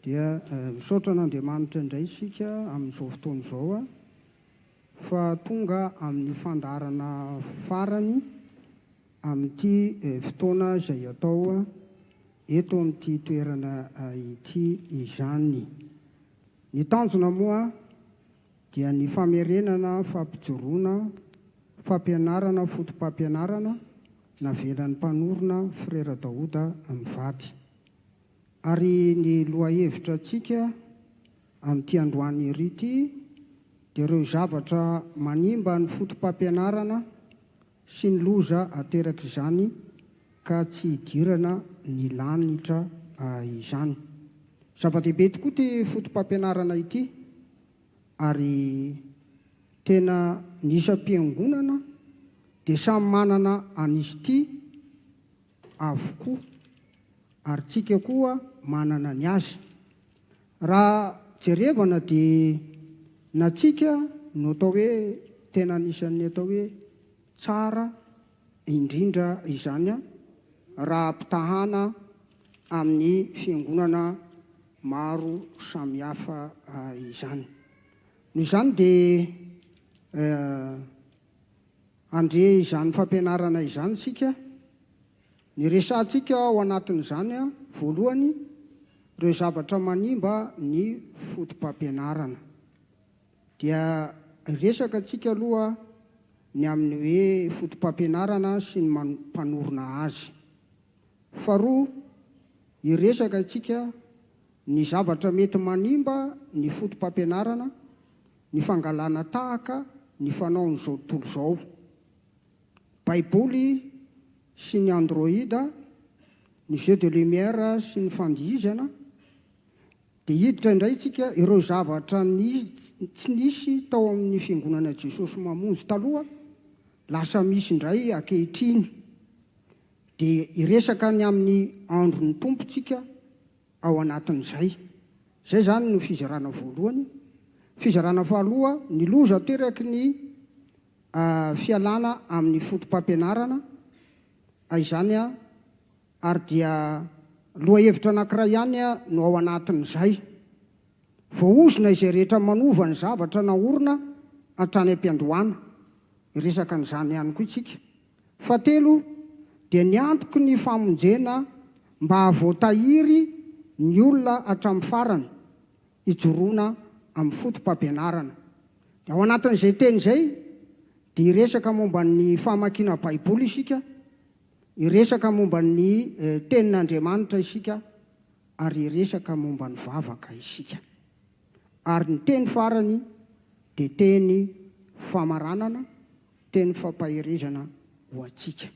Dia misaotra an'Andriamanitra indray isika amin'izao fotoana izao fa tonga amin'ny fandaharana farany amin'ity fotoana izay atao eto amin'ity toerana ity izany. Ny tanjona moa dia ny famerenana fampijoroana fampianarana fotopampianarana navelan'ny mpanorina Frera Daoda mivady. Ary ny lohahevitra antsika amin'ity androany iry ity dia ireo zavatra manimba ny fotopampianarana sy ny loza aterak'izany ka tsy hidirana ny lanitra izany. Zava-dehibe tokoa ity fotopampianarana ity ary tena ny isam-piangonana dia samy manana an'izy ity avokoa ary tsika koa manana ny azy. Raha jerevana dia na tsika no atao hoe tena anisan'ny atao hoe tsara indrindra izany raha ampitahana amin'ny fiangonana maro samihafa izany. Noho izany dia Handre izany fampianarana izany isika. Ny resahantsika ao anatin'izany, voalohany, ireo zavatra manimba ny fotopampianarana. Dia hiresaka antsika aloha ny amin'ny hoe fotopampianarana sy ny mpanorina azy. Faharoa, hiresaka isika ny zavatra mety manimba ny fotopampianarana ny fangalana tahaka ny fanaon'izao tontolo izao. Baiboly sy ny Android, ny jeux de lumière sy ny fandihizana, dia hiditra indray isika ireo zavatra tsy nisy tao amin'ny Fiangonana Jesosy Mamonjy taloha, lasa misy indray ankehitriny. Dia hiresaka ny amin'ny andron'ny Tompo tsika ao anatin'izay. Izay izany no fizarana voalohany. Fizarana faharoa, ny loza ateraky ny fialana amin'ny foto-pampianarana izany ary dia lohahevitra anankiray ihany no ao anatin'izay. Voaozona izay rehetra manova ny zavatra naorina hatrany am-piandohana. Hiresaka an'izany ihany koa isika. Fahatelo dia ny antoky ny famonjena mba hahavoatahiry ny olona hatramin'ny farany hijoroana amin'ny foto-pampianarana. Dia ao anatin'izay teny izay dia hiresaka momba ny famakiana Baiboly isika, hiresaka momba ny Tenin'Andriamanitra isika ary hiresaka momba ny vavaka isika. Ary ny teny farany dia teny famaranana Teny fampaherezana ho antsika.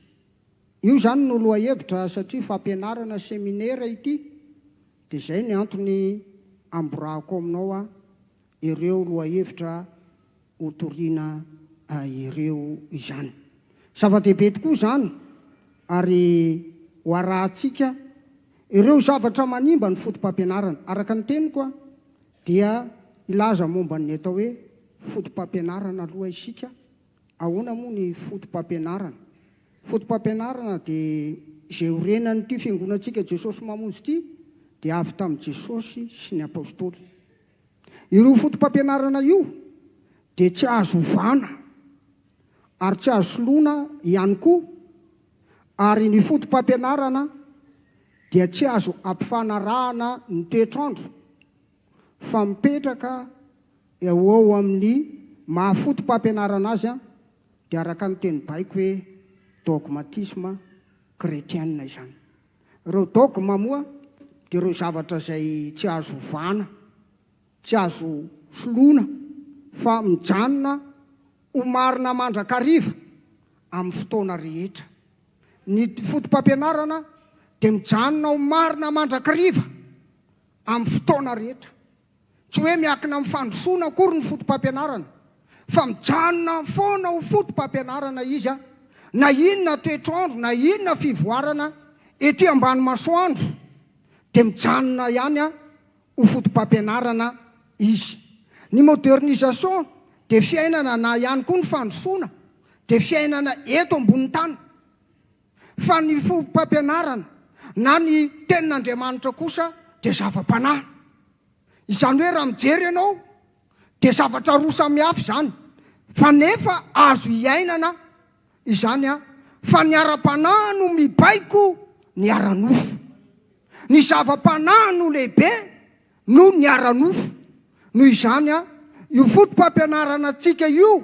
Io izany no lohahevitra satria fampianarana seminera ity dia izay ny antony amborahako aminao aho ireo lohahevitra ho toriana ireo izany. Zava-dehibe tokoa izany ary ho arahantsika ireo zavatra manimba ny foto-pampianarana. Araka ny teniko aho dia hilaza momba ny atao hoe Foto-pampianarana aloha isika, ahoana moa ny foto-pampianarana? Foto-pampianarana dia izay iorenan'ity fiangonantsika Jesosy Mamonjy ity dia avy tamin'i Jesosy sy ny Apostoly. Ireo foto-pampianarana io dia tsy azo ovana ary tsy azo soloina ihany koa ary ny foto-pampianarana dia tsy azo ampifanarahana ny toetr'andro fa mipetraka eo ao amin'ny maha foto-pampianarana azy dia araka ny teny baiko hoe dogmatisme chrétien izany. Ireo dogme moa dia ireo zavatra izay tsy azo ovana, tsy azo soloina fa mijanona ho marina mandrakariva amin'ny fotoana rehetra. Ny foto-pampianarana dia mijanona ho marina mandrakariva amin'ny fotoana rehetra. Tsy hoe miankina amin'ny fandrosoana akory ny foto-pampianarana, fa mijanona foana ho foto-pampianarana izy na inona toetr'andro na inona fivoarana ety ambany masoandro dia mijanona ihany ho foto-pampianarana izy. Ny modernisation dia fiainana na ihany koa ny fandrosoana dia fiainana eto ambonin'ny tany. Fa ny fomba-pampianarana na ny tenin'Andriamanitra kosa dia zava-panahy. Izany hoe raha mijery ianao dia zavatra roa samihafa izany fa nefa azo iainana izany fa ny ara-panahy no mibaiko ny ara-nofo. Ny zava-panahy no lehibe noho ny ara-nofo. Noho izany, io foto-pampianarana antsika io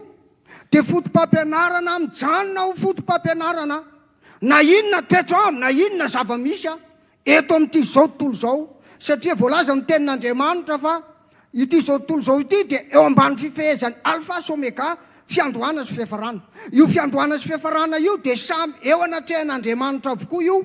dia foto-pampianarana mijanona ho foto-pampianarana na inona toetra na inona zava-misy eto amin'ity izao tontolo izao, satria voalaza ny tenin'Andriamanitra fa ity izao tontolo izao ity dia eo ambany fifehezan'ny Alfa sy Omega, fiandohana sy fiafarana. Io fiandohana sy fiafarana io dia samy eo anatrehan'Andriamanitra avokoa io,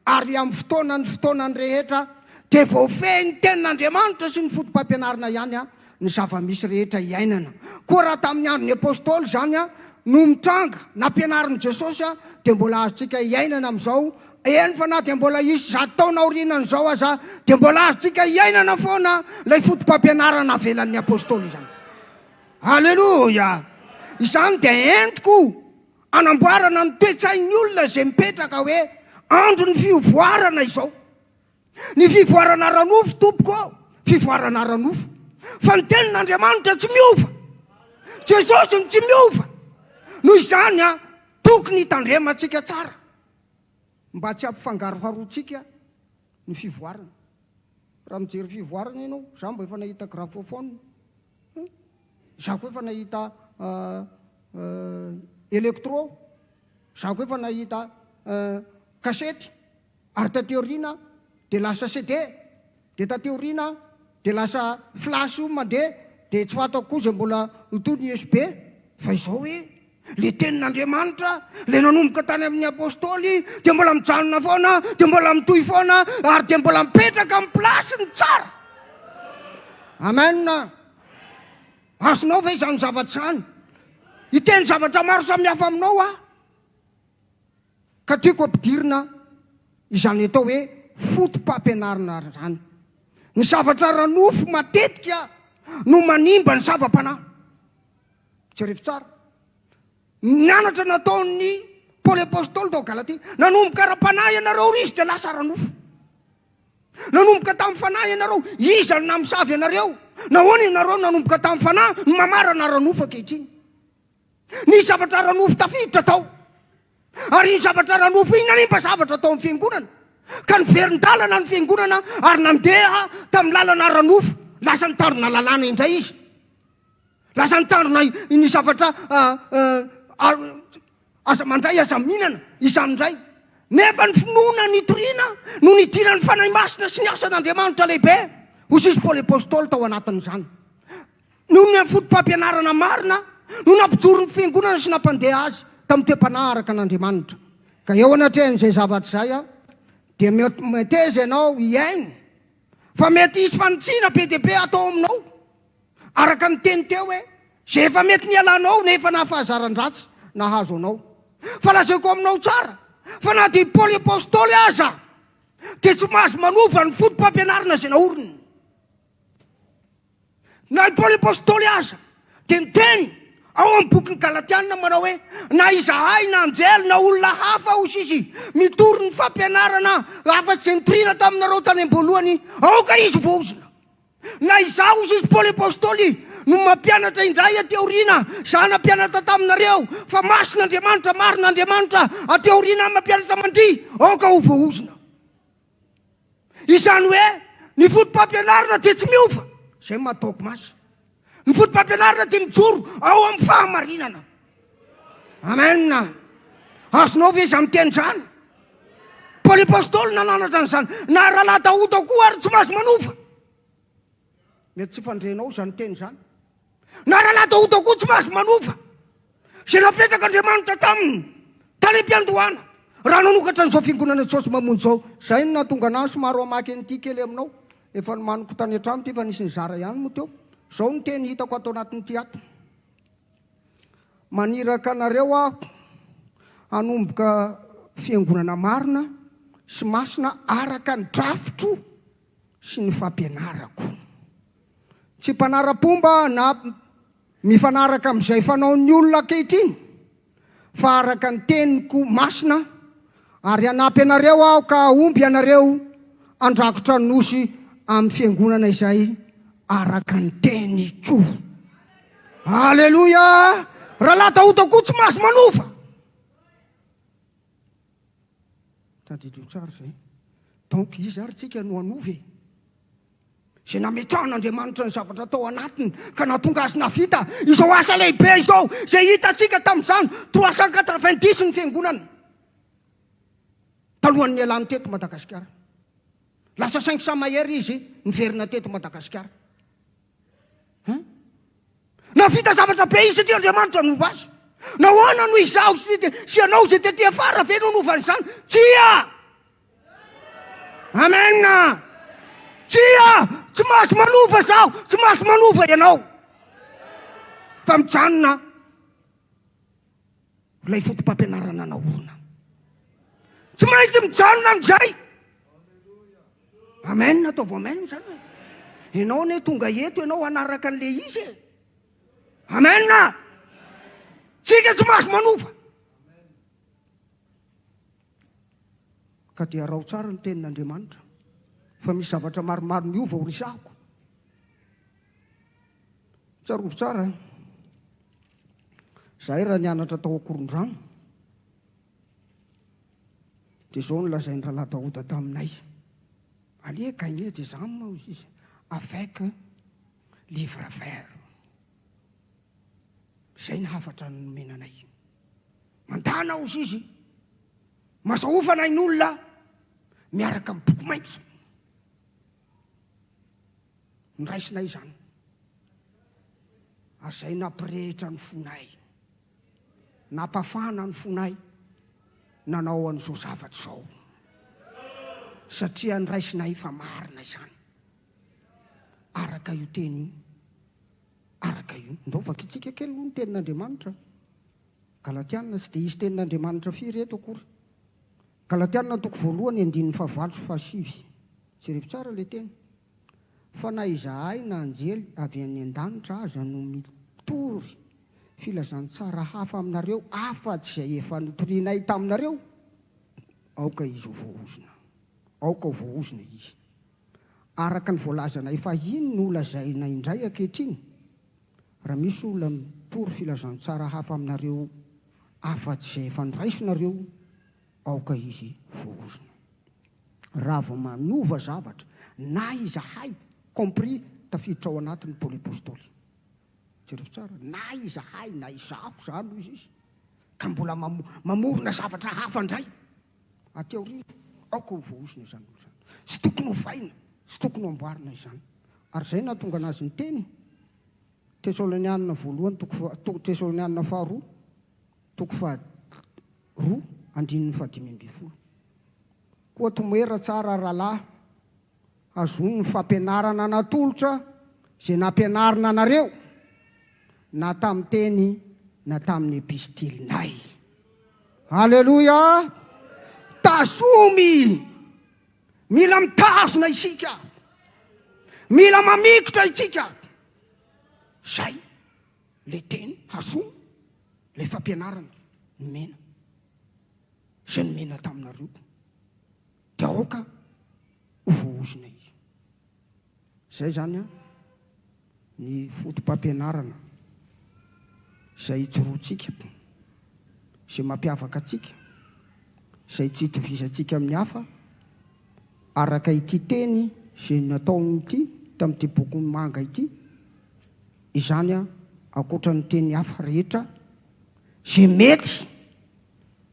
ary amin'ny fotoanan'ny fotoanany rehetra dia voafehin'ny tenin'Andriamanitra sy ny fotopampianarana ihany ny zava-misy rehetra iainana. Koa raha tamin'ny andron'ny Apostoly izany no mitranga, nampianarin'i Jesosy, dia mbola azontsika iainana amin'izao, eny fa na dia mbola hisy zato taona aorianan'izao aza, dia mbola azontsika iainana foana ilay fotopampianarana avelan'ny Apostoly izany. Aleloia! Izany dia entiko hanamboarana ny toe-tsain'ny olona izay mipetraka hoe andron'ny fivoarana izao. Ny fivoarana ara-nofo tompoko ô, fivoarana ara-nofo. Fa ny tenin'Andriamanitra tsy miova. Jesosy no tsy miova. Noho izany a, tokony hitandremantsika tsara mba tsy hampifangaroharoantsika ny fivoarana. Raha mijery fivoarana ianao, za mba efa nahita graphofone, za koa efa nahita electro, za koa efa nahita kasety. Ary taty aoriana dia lasa CD, dia taty aoriana dia lasa flash io mandeha, dia tsy fantako koa izay mbola ho toy ny USB, fa izao hoe le tenin'Andriamanitra le nanomboka tany amin'ny apostoly dia mbola mijanona foana, dia mbola mitohy foana ary dia mbola mipetraka amin'ny place-ny tsara. Amen. Azonao ve izany zavatra izany? Hiteny zavatra maro samihafa aminao aho. Ka tiako ampidirina izany atao hoe foto-pampianarana izany. Ny zavatra ara-nofo matetika no manimba ny zava-panahy. Jerevo tsara. Ny anatra nataon'ny Paoly Apostoly tao Galatia, nanomboka ara-panahy ianareo ry izy dia lasa ara-nofo. Nanomboka tamin'ny fanahy ianareo, iza no namosavy anareo? Nahoana ianareo nanomboka tamin'ny fanahy no mamarana ara-nofo ankehitriny? Nisy zavatra ara-nofo tafiditra tao. Ary iny zavatra ara-nofo iny nanimba zavatra tao amin'ny fiangonana. Ka niverin-dalana ny fiangonana ary nandeha tamin'ny lalana ara-nofo. Lasa nitandrina lalàna indray izy. Lasa nitandrina ny zavatra aza mandray, aza mihinana, izany indray. Nefa ny finoana nitoriana no nidiran'ny Fanahy Masina sy ny asan'Andriamanitra lehibe, hoy sisa Paoly Apostoly tao anatin'izany. Noho ny amin'ny fotopampianarana marina no nampijoro ny Fiangonana sy nampandeha azy tamin'ny toe-panahy araka an'Andriamanitra. Ka eo anatrehan'izay zavatra izay dia meteza ianao hihaino fa mety hisy fanitsiana be dia be hatao aminao, araka ny teny teo hoe, izay efa mety nialanao nefa nahafahazaran-dratsy nahazo anao. Fa lazaiko aminao tsara fa na dia i Paoly Apostoly aza dia tsy mahazo manova ny fotopampianarana izay naoriny. Na i Paoly Apostoly aza dia niteny ao amin'ny bokin'ny Galatiana manao hoe, Na izahay na anjely na olona hafa, hoy izy, mitory ny fampianarana afa-tsy izay nitoriana taminareo tany am-boalohany, aoka izy ho voaozona. Na izaho, hoy izy, Paoly Apostoly, no mampianatra indray aty aoriana, izaho nampianatra taminareo fa masina Andriamanitra, marina Andriamanitra, aty aoriana aho mampianatra mandihy, aoka ho voaozona. Izany hoe ny fotopampianarana dia tsy miova, izay no maha dogmas. Ny fotopampianarana dia mijoro ao amin'ny fahamarinana. Amen. Azonao ve izany teny izany? Paoly Apostoly nananatra an'izany. Na Rahalahy Daoda koa ary tsy mahazo manova. Mety tsy fandrenao izany teny izany. Na Rahalahy Daoda koa tsy mahazo manova izay napetrak'Andriamanitra taminy tany am-piandohana raha nanokatra an'izao Fiangonana Jesosy Mamonjy izao. Izay no nahatonga anah somary hamaky an'ity kely aminao. Efa nomaniko tany an-trano ity fa nisy nizara ihany moa teo. Izao no teny hitako ato anatin'ity ato. Maniraka anareo aho hanomboka fiangonana marina sy masina araka ny drafitro sy ny fampianarako. Tsy mpanara-pomba na mifanaraka amin'izay fanaon'ny olona ankehitriny, fa araka ny teniko masina, ary hanampy anareo aho ka hahomby ianareo handrakotra ny nosy amin'ny fiangonana izay. Araka ny teniko. Aleloia! Rahalahy Daoda koa tsy mahazo manova. Tadidio tsara izay. Donc iza ary tsika no hanova e? Izay nametrahan'Andriamanitra ny zavatra tao anatiny ka nahatonga azy nahavita izao asa lehibe izao, izay hitantsika tamin'izany 390 ny fiangonana talohan'ny nialany teto Madagasikara. Lasa 500 mahery izy niverina teto Madagasikara. Hein? Nahavita zavatra be izy satria Andriamanitra nova azy. Nahoana no izaho sy sy ianao izay tety afara ve no hanova an'izany? Tsia! Amen! Tsia! Tsy mahazo manova zaho, tsy mahazo manova ianao. Fa mijanona ilay foto-pampianarana naorina. Tsy maintsy mijanona amin'izay. Amen, ataovy amen izany e. Ianao anie tonga eto ianao hanaraka an'ilay izy e. Amen. Tsika tsy mahazo manova. Ka dia araho tsara ny tenin'Andriamanitra fa misy zavatra maromaro miova ho resahako. Tsarovy tsara. Zahay raha nianatra tao Ankorondrano dia izao no lazain'i Rahalahy Daoda taminay, Allez gagner des âmes hozy izy avec livre vert. Izay ny hafatra nomena anay. Mandana hozy izy, mazahovana ain'olona miaraka amin'ny boky maitso. Noraisinay izany. Ary izay nampirehitra ny fonay, nampafana ny fonay nanao an'izao zavatra izao. Satria noraisinay fa marina izany. Araka io teny io. Araka io. Ndao vakintsika kely aloha ny tenin'Andriamanitra. Galatiana, tsy dia hisy tenin'Andriamanitra firy eto akory. Galatiana toko voalohany andininy fahavalo sy fahasivy. Jerevo tsara ilay teny. Fa na izahay na anjely avy any an-danitra aza no mitory filazantsara hafa aminareo afa-tsy izay efa notorianay taminareo, aoka izy ho voaozona. Aoka ho voaozona izy. Araka ny voalazanay fahiny no lazaina indray ankehitriny, raha misy olona mitory filazantsara hafa aminareo afa-tsy izay efa noraisinareo, aoka izy voaozona. Raha vao manova zavatra, na izahay, compris tafiditra ao anatin'ny Paoly Apostoly. Jereo tsara, na izahay, na izaho izany hoy izy, ka mbola mamorona zavatra hafa indray aty aoriana, aoka ho voaozona izany olona izany. Tsy tokony hovaina, tsy tokony ho amboarina izany. Ary izay nahatonga an'azy niteny, Tesalonianina voalohany toko faha, Tesalonianina faharoa toko faha roa andininy faha 15. Koa tomoera tsara rahalahy, hazony ny fampianarana natolotra izay nampianarina anareo, na tamin'ny teny na tamin'ny epistilinay. Aleloia! Tazomy! Mila mitazona isika. Mila mamikitra isika. Zay le teny hazomy, le fampianarana nomena. Izay nomena taminareo. Dia aoka ho voaozona izy. Izay izany an, ny foto-pampianarana izay ijoroantsika, izay mampiavaka antsika, izay tsy itovizantsika amin'ny hafa, araka ity teny izay nataony ity tamin'ity boky manga ity, izany an, ankoatra ny teny hafa rehetra izay mety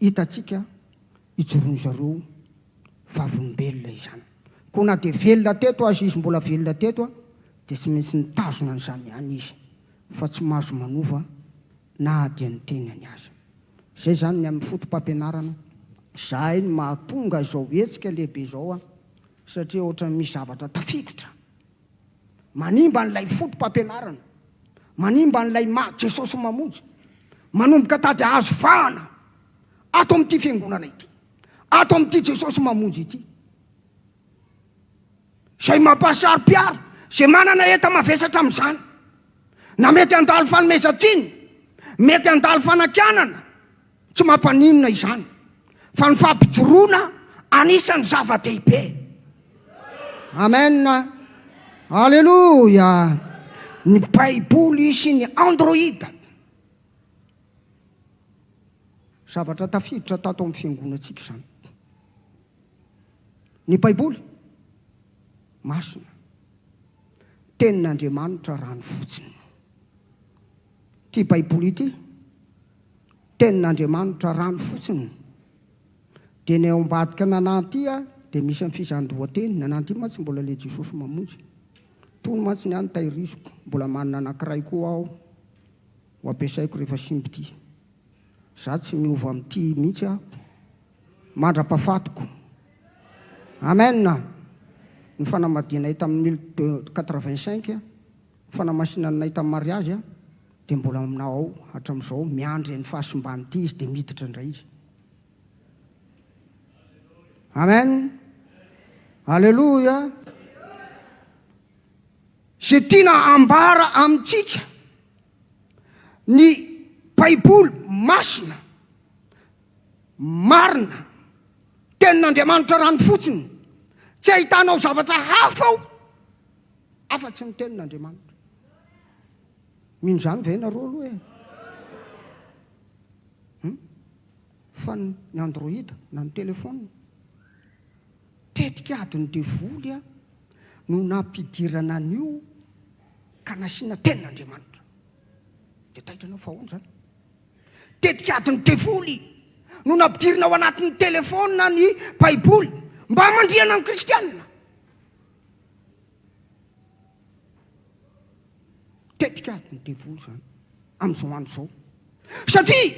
hitantsika ijoroan-dry zareo vavolombelona izany. Koa na dia velona teto aza izy, mbola velona teto, dia tsy maintsy nitazona an'izany ihany izy, fa tsy mahazo manova na dia ny tenany aza. Izay izany ny amin'ny foto-pampianarana. Izay no mahatonga izao hetsika lehibe izao, satria ohatran'ny misy zavatra tafiditra manimba an'ilay foto-pampianarana, manimba an'ilay maha Jesosy mamonjy, manomboka tady hahazo vahana ato amin'ity fiangonana ity, ato amin'ity Jesosy mamonjy ity. Izay mampahasaro-piaro, izay manana enta-mavesatra amin'izany, na mety handalo fanomezan-tsiny, mety handalo fanakianana, Tsy mampaninona izany fa ny fampijoroana anisan'ny zava-dehibe. Amen. Aleloia! Ny Baiboly sy ny Android. Zavatra tafiditra tato amin'ny fiangonantsika izany. Ny Baiboly, masina. Tenin'Andriamanitra rano fotsiny. Ity Baiboly ity, Tenin'Andriamanitra rano fotsiny. Dia ny ao ambadika nanà ity dia misy an'ny fizandohan-teny. Nanà ity mantsy mbola ilay Jesosy mamonjy. Tony mantsy ny ahy no tahiriziko. Mbola manana anankiray koa aho ho ampiasaiko rehefa simba ity. Za tsy miova amin'ity mihitsy aho mandra-pahafatiko. Amen! Ny fanambadianay tamin'ny mille deux quatre-vingt-cinq, fanamasinanay tamin'ny mariazy dia mbola amina ao hatramin'izao, miandry ny fahasimban'ity izy dia miditra indray izy. Amen! Aleloia! Izay tiana ambara amintsika ny Baiboly masina, marina, Tenin'Andriamanitra rano fotsiny, tsy ahitanao zavatra hafa ao afa-tsy ny Tenin'Andriamanitra. Mino izany ve ianareo aloha e? Hum? Fa ny Android na ny téléphone, tetik'adin'ny devoly no nampidirana an'io ka nasiana Tenin'Andriamanitra. Dia taitra ianao fa ahoana izany? Tetik'adin'ny devoly no nampidirina ao anatin'ny telefaonina ny Baiboly mba hamandrihana ny kristianina. Tetik'adin'ny devoly izany amin'izao andro izao. Satria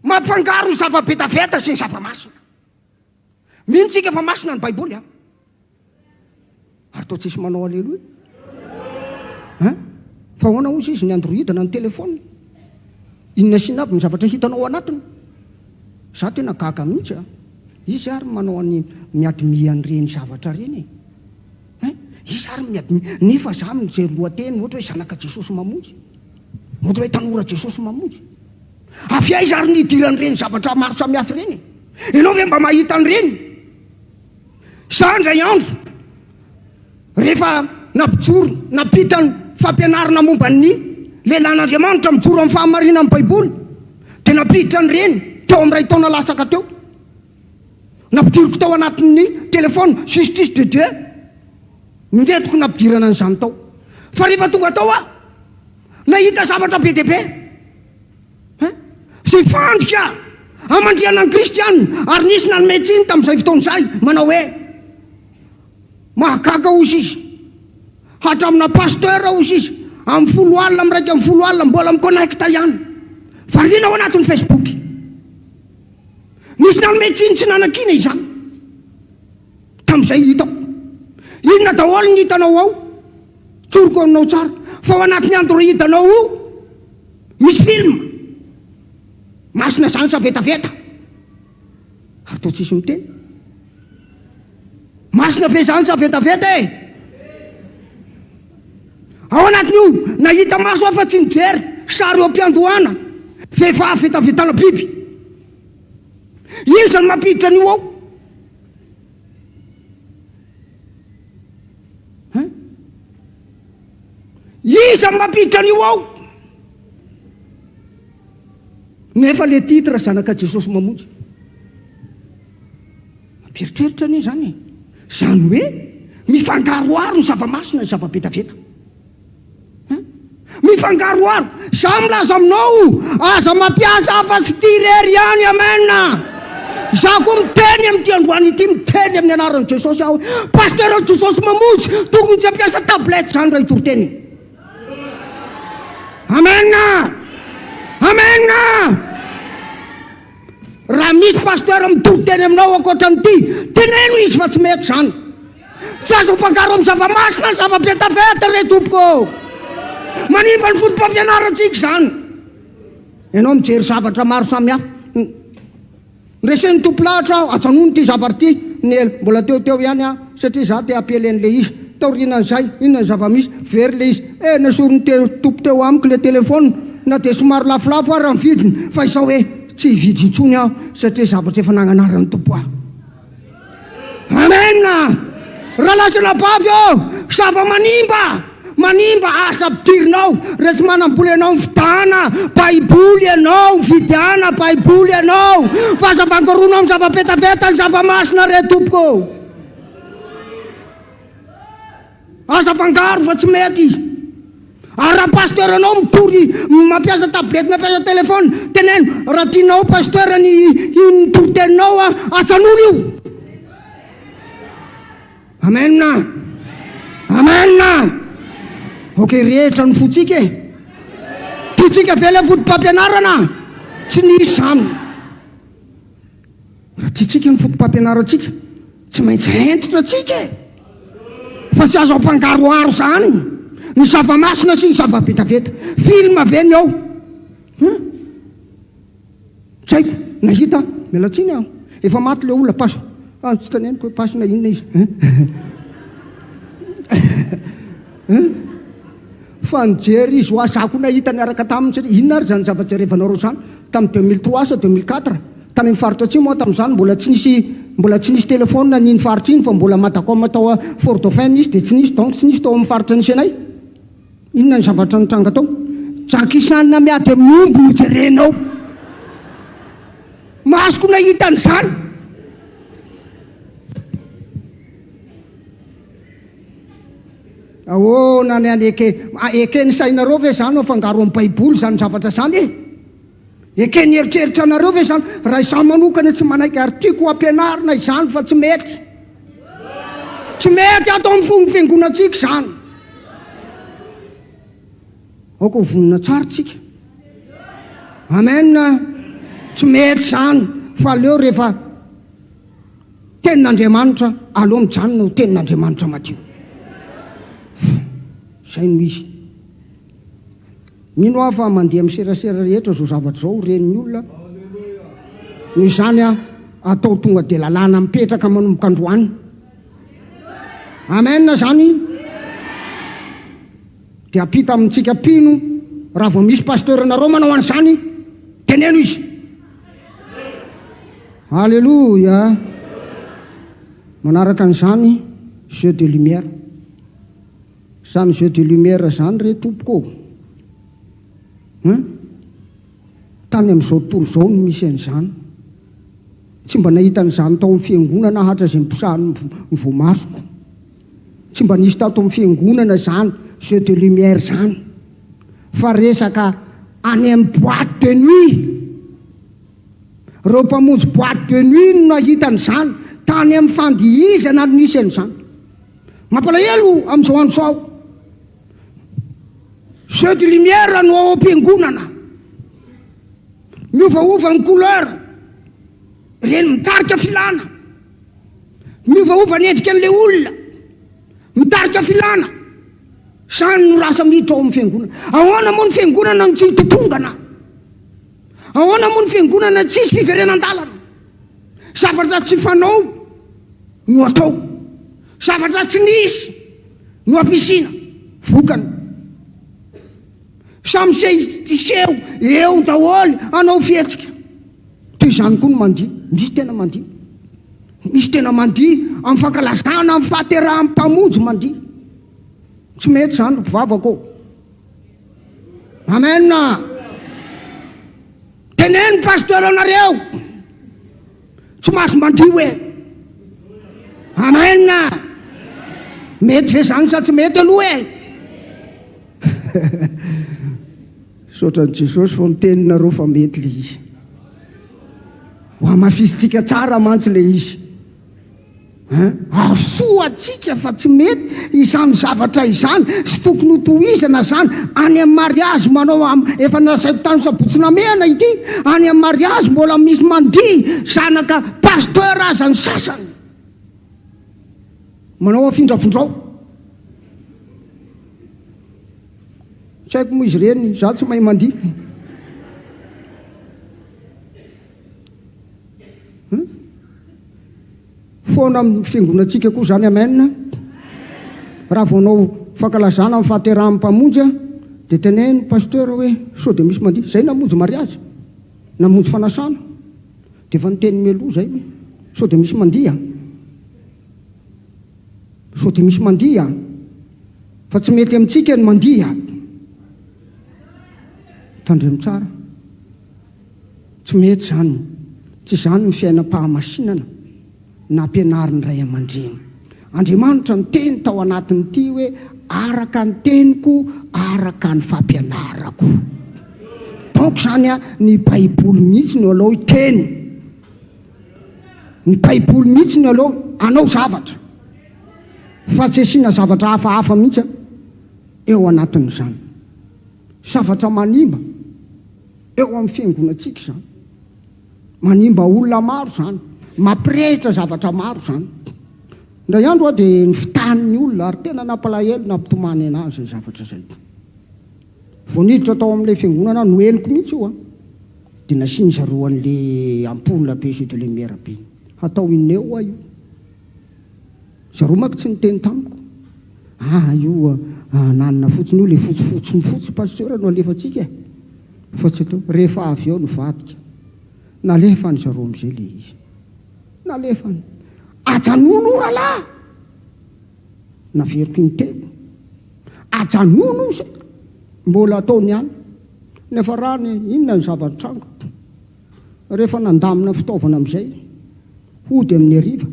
mampifangaro ny zava-betaveta sy ny zava-masina. Mino tsika fa masina ny Baiboly an. Ary toa tsisy manao aleloia. Hein? Fa ahoana hozy izy ny android na ny téléphone? Inona sy inona aby ny zavatra hitanao ao anatiny? Za tena gaga mihitsy a. Iza ary manao any miadmi an'ireny zavatra ireny e? Hein? Iza ary miadmi nefa za mijery lohateny ohatra hoe zanaka Jesosy mamonjy. Ohatra hoe tanora Jesosy mamonjy. Avy aiza ary ny hidiran'ireny zavatra maro samihafa ireny e? Ianao ve mba mahita an'ireny? Za indray andro, rehefa nampijoro, nampita ny fampianarana momba ny lehilahin'Andriamanitra mijoro amin'ny fahamarinan'ny Baiboly, dia nampiditra an'ireny teo amin'ny iray taona latsaka teo. Nampidiriko tao anatin'ny telefaonina, justice de Dieu, no nentiko nampidirana an'izany tao. Fa rehefa tonga tao aho, nahita zavatra be dia be. Hein? Izay fandrika hamandrihana ny kristiana, ary nisy nanome tsiny tamin'izay fotoana izay, manao hoe, Mahagaga hozy izy, hatramina pasteur hozy izy, amin'ny 10 alina, amin'ny 11 alina, mbola mi-connecte ihany, variana ao anatin'ny Facebook. Nisy nanome tsiny tsy nanakiana izany, tamin'izay hitako. Inona daholo ny hitanao ao? Tsoriko aminao tsara, fa ao anatin'ny android-nao io, Misy film masina zany sa vetaveta? Ary toa tsisy miteny. Masina ve zany sa vetaveta e? Ao anatin'io nahita maso aho fa tsy nijery sary eo am-piandohana vehivavy vetavetana biby. Iza no mampiditra an'io ao? Hein? Iza no mampiditra an'io ao? Nefa le titre zanaka Jesosy mamonjy. Mampieritreritra anie izany e. Izany hoe mifangaroharo ny zava-masina ny zava-betaveta. Hein? Mifangaroharo. Za milaza aminao, aza mampiasa afa-tsy ity irery ihany. Amen. Za koa miteny amin'ity androany ity, miteny amin'ny anaran'i Jesosy aho hoe, Pasteur Jesosy Mamonjy, tokony tsy hampiasa tablette izany raha hitory teny. Amen. Amen. Raha misy pasteur mitory teny aminao ankoatra an'ity, teneno izy fa tsy mety izany. Tsy azo afangaro amin'ny zava-masina ny zava-betaveta re tompoko ô! Manimba ny foto-pampianarantsika izany. Ianao mijery zavatra maro samihafa. Noresen'ny Tompo lahatra aho, ajanony ity zavatra ity, ny ela. Mbola teo teo ihany aho, satria izaho te hampiely an'ilay izy. Taorianan'izay, inona ny zava-misy? Very ilay izy. Eh, nesorin'ny Tompo teo amiko ilay telefaonina, na dia somary lafolafo ara ny vidiny, fa izao hoe, tsy hividy intsony aho, satria zavatra efa nagnanaran'ny Tompo ahy. Amen! Rahalahy sy anabavy ô, zava-manimba, manimba, aza ampidirinao, raha tsy manam-bola ianao mividiana baiboly ianao, mividiana baiboly ianao, fa aza afangaroanao amin'ny zava-petaveta ny zava-masina re tompoko ô. Aza afangaro fa tsy mety. Ary raha pasteur anao mitory mampiasa tablette mampiasa téléphone, teneno raha tianao pasteur ny hino ny toriteninao a, ajanony io. Amen. Amen. Ok rehetra ny fontsika e. Tiantsika ve ilay foto-pampianarana? Tsy nisy izany. Raha tiantsika ny foto-pampianarantsika, tsy maintsy hentitra tsika e! Fa tsy azo ampangaroharo izany ny zava-masina sy ny zava-betaveta. Film ve ny ao? Hein? Tsy haiko, nahita aho, miala tsiny aho. Efa maty ilay olona, pas, ah, tsy teneniko hoe pas na inona izy. Hein? Hein? Fa nijery izy hoa, za koa nahita niaraka taminy satria inona ary izany zava-jerevanareo izany? Tamin'ny 2003 sa 2004, tany amin'ny faritra atsimo aho tamin'izany, mbola tsy nisy mbola tsy nisy telephone an'iny faritra iny fa mbola Madacom tao Fort Dauphin nisy dia tsy nisy donc tsy nisy tao amin'ny faritra nisy anay. Inona ny zavatra nitranga tao? Jackie Chan miady amin'ny omby no jerenao. Masoko nahita an'izany. Ahoana ny aneke, eken'ny sainareo ve izany afangaro amin'ny baiboly izany zavatra izany e? Eken'ny eritreritra anareo ve izany? Raha izaho manokana tsy manaiky ary tiako ho ampianarina izany fa tsy mety. Tsy mety ato amin'ny fon'ny fiangonantsika izany. Aoka ho vonona tsara tsika. Amen. Tsy mety izany fa aleo rehefa Tenin'Andriamanitra, aleo mijanona ho Tenin'Andriamanitra madio. Izay no izy. Mino aho fa mandeha amin'ny serasera rehetra izao zavatra izao, ren'ny olona. Noho izany aho, atao tonga dia lalàna mipetraka manomboka androany. Amen izany. Dia ampita amintsika mpino, raha vao misy pasteur-nareo manao an'izany, teneno izy. Alléluia! Manaraka an'izany, jeu de lumière. Izany jeu de lumière izany re tompoko ô! Hein? Tany amin'izao tontolo izao no misy an'izany. Tsy mba nahita an'izany tao amin'ny fiangonana aho hatrizay niposahan'ny ny voamasoko. Tsy mba nisy tato amin'ny fiangonana izany jeu de lumière izany. Fa resaka any amin'ny boite de nuit. Ireo mpamonjy boite de nuit no nahita an'izany, tany amin'ny fandihizana no nisy an'izany. Mampalahelo amin'izao andro izao. Jeu de lumière no ao am-piangonana. Miovaova ny couleur. Ireny mitarika filana. Miovaova ny endrika an'ilay olona. Mitarika filana. Izany no rasa miditra ao amin'ny fiangonana. Ahoana moa ny fiangonana no tsy hitotongana? Ahoana moa ny fiangonana tsisy fiverenan-dalana? Zavatra tsy fanao no atao. Zavatra tsy nisy no ampiasiana. Vokany. Samy hiseho eo daholo hanao fihetsika. Toy izany koa ny mandihy. Misy tena mandihy. Misy tena mandihy amin'ny fankalazana amin'ny fahaterahan'ny Mpamonjy mandihy. Tsy mety izany ry mpivavaka ô. Amen. Teneno pasteur anareo. Tsy mahazo mandio hoe. Amen. Mety ve zany sa tsy mety aloha e? Misaotra an'i Jesosy fa miteny nareo fa mety le izy. Ho hamafisintsika tsara mantsy le izy. Hein? Hahasoa antsika fa tsy mety izany zavatra izany sy tokony ho tohizana zany any amin'ny mariazy manao am efa nolazaiko tany sabotsy namehana ity any amin'ny mariazy mbola misy mandihy zanaka pasteur aza ny sasany manao afindrafindrao tsy haiko moa izy ireny za tsy mahay mandihy Hum? Foana amin'ny fiangonantsika koa izany, amen. Raha vao hanao fankalazana amin'ny fahaterahan'ny Mpamonjy dia teneno pasteur hoe sao dia misy mandihy. Izay namonjy mariazy, namonjy fanasana, dia efa niteny mialoha izay hoe sao dia misy mandihy an. Sao dia misy mandihy a! Fa tsy mety amintsika ny mandihy a! Tandremo tsara. Tsy mety izany. Tsy izany ny fiainam-pahamasinana nampianarin'ny ray aman-dreny. Andriamanitra niteny tao anatin'ity hoe araka ny teniko, araka ny fampianarako. Donc izany a, ny baiboly mihitsy no aleo hiteny. Ny baiboly mihitsy no aleo hanao zavatra. Fa tsy asiana zavatra hafahafa mihitsy eo anatin'izany. Zavatra manimba eo amin'ny fiangonantsika izany. Manimba olona maro izany. Mampirehitra zavatra maro izany. Indray andro aho dia nifitahan'ny olona ary tena nampalahelo, nampitomany an'ahy izay zavatra izay. Vao niditra tao amin'ilay fiangonana aho, noheloky mihitsy io an, dia nasian'ny zareo an'ilay ampoule be jeu de lumière be. Hatao inona eo ho'a io? Zareo manko tsy niteny tamiko. Ah io ananona fotsiny io, le fotsifotsy fotsy pasteur no alefantsika e. Fa tsy atao. Rehefa avy eo nivadika. Nalefany zareo amizay le izy. Nalefany. Ajanony io rahalahy! Naveriko intelo. Ajanony io zay. Mbola ataony ihany. Nefa rany inona ny zava-nitranga? Rehefa nandamina fitaovana amin'izay, hody amin'ny hariva,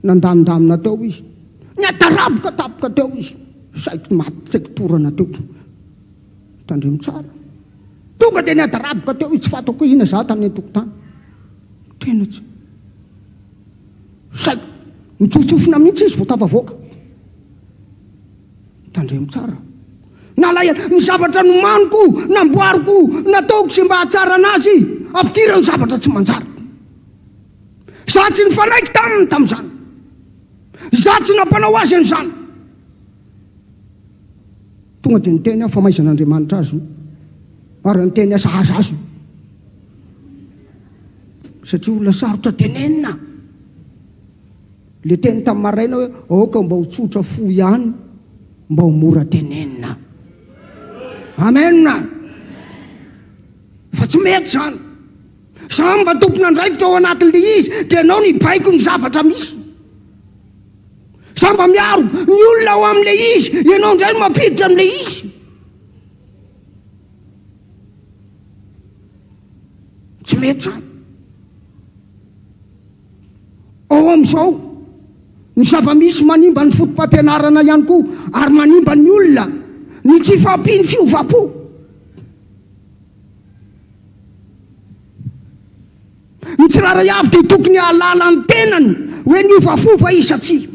nandamindamina teo izy, niadaraboka tampoka teo izy, saiky maty, saiky torana teo. Tandremo tsara. Tonga dia niadaraboka teo izy, tsy fantako hoe inona izaho tany an-tokotany. Tena tsy. Saiky nitsotsofina mihitsy izy vao tafavoaka. Tandremo tsara. Nalahelo ny zavatra nomaniko, namboariko, nataoko izay mba hahatsara anazy, ampidirany zavatra tsy manjary. Izaho tsy nifanaiky taminy tamin'izany. Izaho tsy nampanao azy an'izany. Tonga dia niteny aho fa maizan'Andriamanitra azy io. Ary niteny aho sahaza azy io. Satria olona sarotra tenenina. Le teny tamin'ny maraina hoe aoka mba ho tsotra fo ihany mba ho mora tenenina. Amen! Fa tsy mety zany. Za mba tompon'andraikitra ao anatin'le izy dia ianao no hibaiko ny zavatra misy. Za mba miaro ny olona ao amin'le izy, ianao indray no mampiditra amin'le izy. Tsy mety zany. Ao amin'izao, ny zava-misy manimba ny fotopampianarana ihany koa ary manimba ny olona ny tsy fahampian'ny fiovam-po. Ny tsirairay avy dia tokony hahalala ny tenany hoe niova fo va izy sa tsia.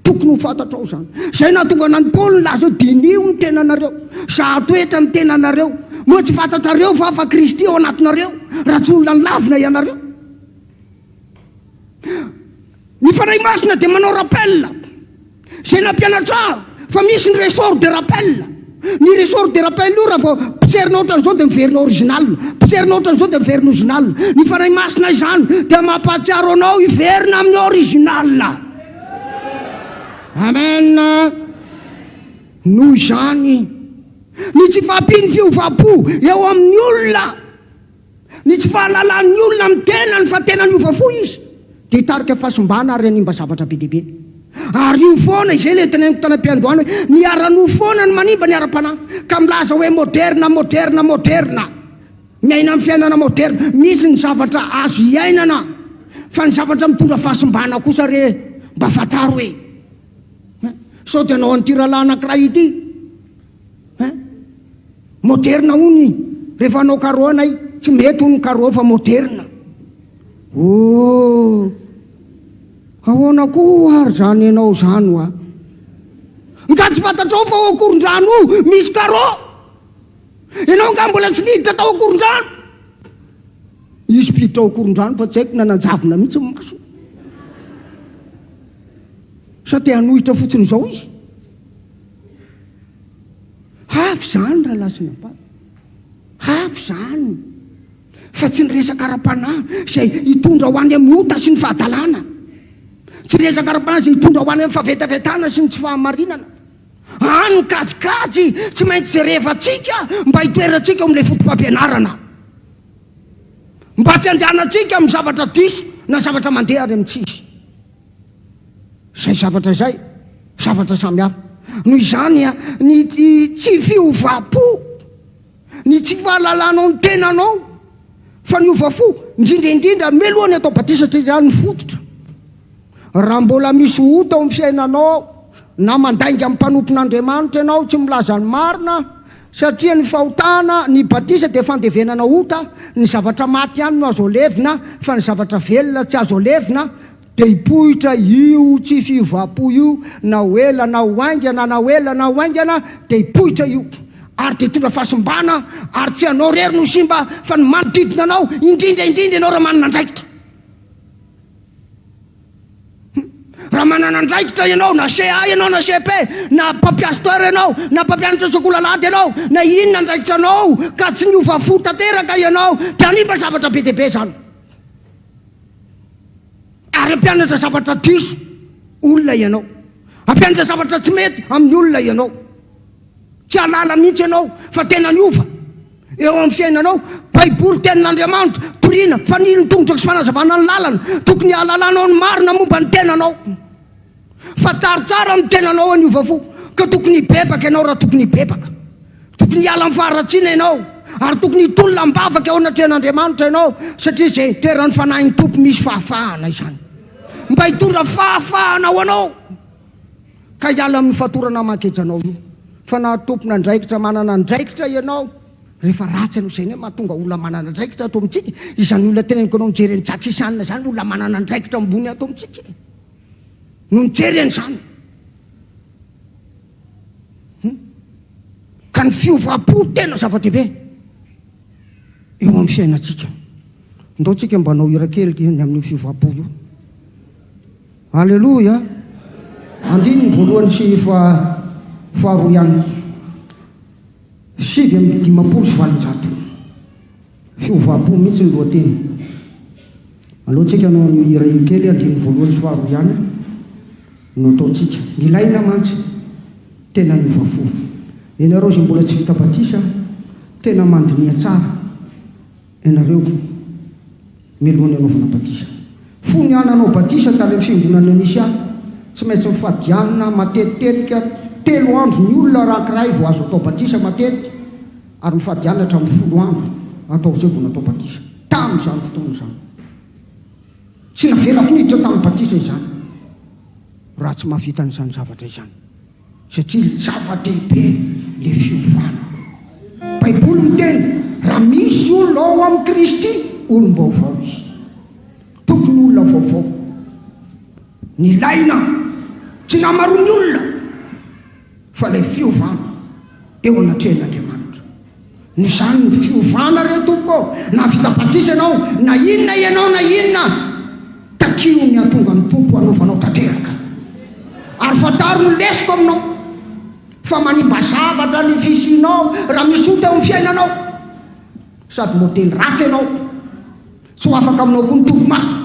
Tokony ho fantatrao izany. Izay nahatonga an'i Paoly nilaza hoe, Diniho ny tenanareo, zaho toetra ny tenanareo. Moa tsy fantatrareo va fa Kristy ao anatinareo, raha tsy olona nilavina ianareo? Ny Fanahy Masina dia manao rappel. Izay nampianatra ahy fa misy ny ressort de rappel. Ny ressort de rappel io raha vao potserina ohatran'izao dia miverina original. Potserina ohatran'izao dia miverina original. Ny Fanahy Masina izany dia mampahatsiaro anao hiverina amin'ny original. Amen. Noho izany, ny tsy fahampian'ny fiovam-po eo amin'ny olona, ny tsy fahalalan'ny olona ny tenany fa tena niova fo izy, dia hitarika fahasimbana ary hanimba zavatra be dia be. Ary io foana, izay ilay teneniko tany am-piandohana hoe, ny ara-nofo foana no manimba ny ara-panahy, ka milaza hoe moderna, moderna, moderna. Miaina amin'ny fiainana moderna, misy ny zavatra azo iainana, fa ny zavatra mitondra fahasimbana kosa re mba fantaro e! Hein? Sao dia hanao an'ity rahalahy anankiray ity? Hein? Moderna hono i, rehefa hanao carreau anay, tsy mety hono ny carreau fa moderna. Oh! Ahoana koa ary izany ianao izany hoa? Nga tsy fantatrao fa ao Ankorondrano io misy carreau? Ianao angaha mbola tsy niditra tao Ankorondrano? Nisy mpiditra ao Ankorondrano fa tsy haiko na nanjavona mihitsy ny masony. Sa te hanohitra fotsiny izao izy? Hafa izany rahalahy sy anabavy. Hafa izany. Fa tsy ny resaka ara-panahy izay hitondra ho any amin'ny ota sy ny fahadalana. Tsy ny resaka ara-panahy izay hitondra ho any amin'ny fahavetavetana sy ny tsy fahamarinana. Any ny kajikajy tsy maintsy jerevantsika mba hitoerantsika ao amin'ilay fotopampianarana. Mba tsy handehanantsika amin'ny zavatra diso na zavatra mandeha any amin'ny tsisy. Izay zavatra izay, zavatra samy hafa. Noho izany, ny tsy fiovam-po, ny tsy fahalalanao ny tenanao fa niova fo, indrindra indrindra mialoha ny atao batisa satria izany ny fototra. Raha mbola misy ota ao amin'ny fiainanao na mandainga amin'ny mpanompon'Andriamanitra ianao, tsy milaza ny marina, satria ny fahotana, ny batisa dia fandevenana ota, ny zavatra maty ihany no azo alevina fa ny zavatra velona tsy azo alevina, Dia hipoitra io tsy fiovam-po io na ho ela na ho haingana na ho ela na ho haingana dia hipoitra io ary dia hitondra fahasimbana ary tsy ianao irery no simba fa ny manodidina anao indrindra indrindra ianao raha manana andraikitra. Raha manana andraikitra ianao na CA ianao na CP na mpampiasteur ianao na mpampianatra sekoly alahady ianao na inona andraikitra anao ka tsy niova fo tanteraka ianao dia hanimba zavatra be dia be izany. Ary hampianatra zavatra diso olona ianao. Hampianatra zavatra tsy mety amin'ny olona ianao. Tsy hahalala mihitsy ianao fa tena niova eo amin'ny fiainanao. Baiboly, Tenin'Andriamanitra, toriana, fanilo ny tongotrako sy fanazavana ny lalana. Tokony hahalalanao ny marina momba ny tenanao. Fantaro tsara ny tenanao hoe niova fo, ka tokony hibebaka ianao raha tokony hibebaka. Tokony hiala amin'ny faharatsiana ianao, ary tokony hitolona am-bavaka eo anatrehan'Andriamanitra ianao, satria izay toeran'ny Fanahin'ny Tompo misy fahafahana izany. Mba hitondra fahafahana ho anao, ka hiala amin'ny fatorana aman-kejanao io. Fa na tompon'andraikitra manana andraikitra ianao, rehefa ratsy ianao, izay anie mahatonga olona manana andraikitra ato amintsika, izany olona teneniko anao mijery an'i Jackie Chan izany olona manana andraikitra ambony ato amintsika e. no nijery an'izany. Hum. Ka ny fiovam-po tena zava-dehibe eo amin'ny fiainantsika. Ndao tsika mba hanao hira kely ny amin'io fiovam-po io. Aleloia! Andininy voalohany sy faharoa ihany. 859. Fiovam-po mihitsy ny lohateny. Aleo tsika hanao an'io hira io kely, andininy voalohany sy faharoa ihany no ataontsika. Ilaina mantsy tena niova fo. Ianareo izay mbola tsy vita batisa, tena mandiniha tsara ianareo mialohan'ny hanaovana batisa. Fony aho nanao batisa tany amin'ny fiangonana nisy ahy, tsy maintsy mifadianina matetitetika, telo andro ny olona raha ankiray vao azo atao batisa matetika. Ary nifadiana hatramin'ny folo andro atao izay vao natao batisa. Tamin'izany fotoana izany. Tsy navelako niditra tamin'ny batisa izany raha tsy mahavita an'izany zavatra izany. Satria zava-dehibe ilay fiovana. Baiboly miteny, raha misy olona ao amin'i Kristy, olom-baovao izy. Tokony olona vaovao. Nilaina, tsy namaroan'ny olona. Fa ilay fiovana eo anatrehan'Andriamanitra. Noho izany ny fiovana re tompoko ô, na vita batisa ianao, na inona ianao na inona, takio ny hahatonga ny Tompo hanaovanao tanteraka. Ary fantaro ny lesoka aminao, fa manimba zavatra ny fisianao raha misy ota eo amin'ny fiainanao, sady modely ratsy ianao, tsy ho afaka aminao koa ny torimaso.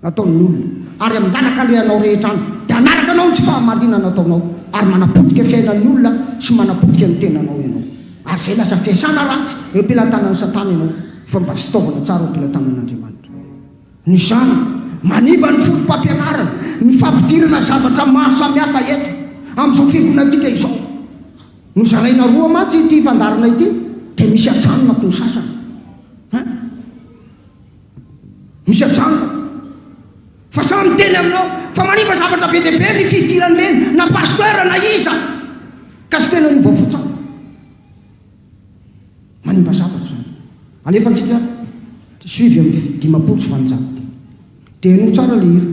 Nataon'ny olona, ary amin'ny lalan-kalehanao rehetra any, dia hanaraka anao ny tsy fahamarinana ataonao, ary manapotika fiainan'ny olona sy manapotika ny tenanao ianao. Ary izay lasa fiasana ratsy eo am-pelatanan'i Satana ianao, fa mba fitaovana tsara eo am-pelatanan'Andriamanitra. Noho izany, manimba ny fotopampianarana ny fampidirana zavatra maro samihafa eto amin'izao fiangonantsika izao. Nozaraina roa mantsy ity fandaharana ity, dia misy ajanonako ny sasany. Hein? Misy ajanona. Fa za miteny aminao fa manimba zavatra be dia be ny fidiran'ireny na pasteur na iza ka tsy tena niova fo tsara. Manimba zavatra izany. Alefantsika 859. Dia henoy tsara le hira.